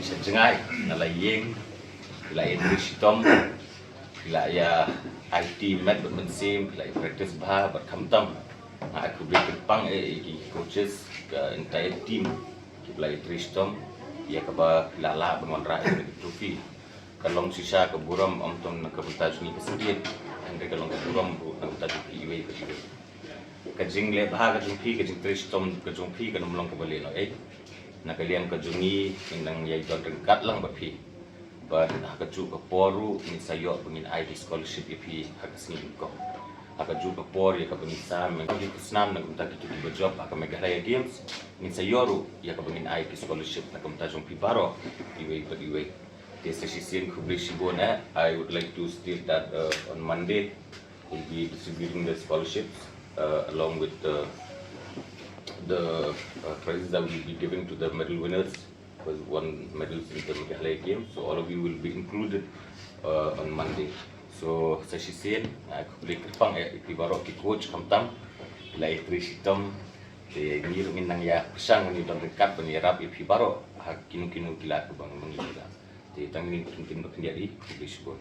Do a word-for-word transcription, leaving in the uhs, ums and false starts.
Jngai na la ïing, la ïa trei shitom, la ïa aiti met bad mynsiem, la ïa practice bha bad khamtam. Nga ai khublei kyrpang eh ïa ki coaches, ka entire team, ki la ïa trei shitom ïa kaba la lah ban wanrah ïa ka trophy. Ka long shisha ka burom ym tang na ka bynta jong ngi ka sdien, hynrei ka long ka burom ruh na ka bynta jong phi iwei pa iwei. Ka jingleh bha ka jong phi, ka jingtrei shitom ka jong phi kan ym long kaba leh noh eh. Na ka liang ka jong ngi, ngi nang ïai don ryngkat lang bad phi. Bad ha kajuh ka por ruh ngin sa ïoh ba ngin ai ki scholarship ïa phi ha ka sngi nyngkong. Ha kajuh ka por ïa kaba ngin sam, ngin khusnam na ka bynta kito kiba jop ha ka Meghalaya Games, ngin sa ïoh ruh ïa kaba ngin ai ki scholarship na ka bynta jong phi baroh, iwei pa iwei. Te sa shisien khublei shibun eh. I would like to state that uh, on Monday, we'll be distributing the scholarships uh, along with the, the uh, prizes that we'll be giving to the medal winners, who has won medals in the Meghalaya Games. So all of you will be included uh, on Monday. So sa shisien, uh, khublei kyrpang eh ïa phi baroh ki coach khamtam, la ïa trei shitom. Te ngi ruh ngin nang ïa pyrshang ban ïa don ryngkat ban ïarap ïa phi baroh ha kino kino ki lad kiba ngi ïoh. Te tang ngi kin kin ba khyndiat ïa, khublei shibun.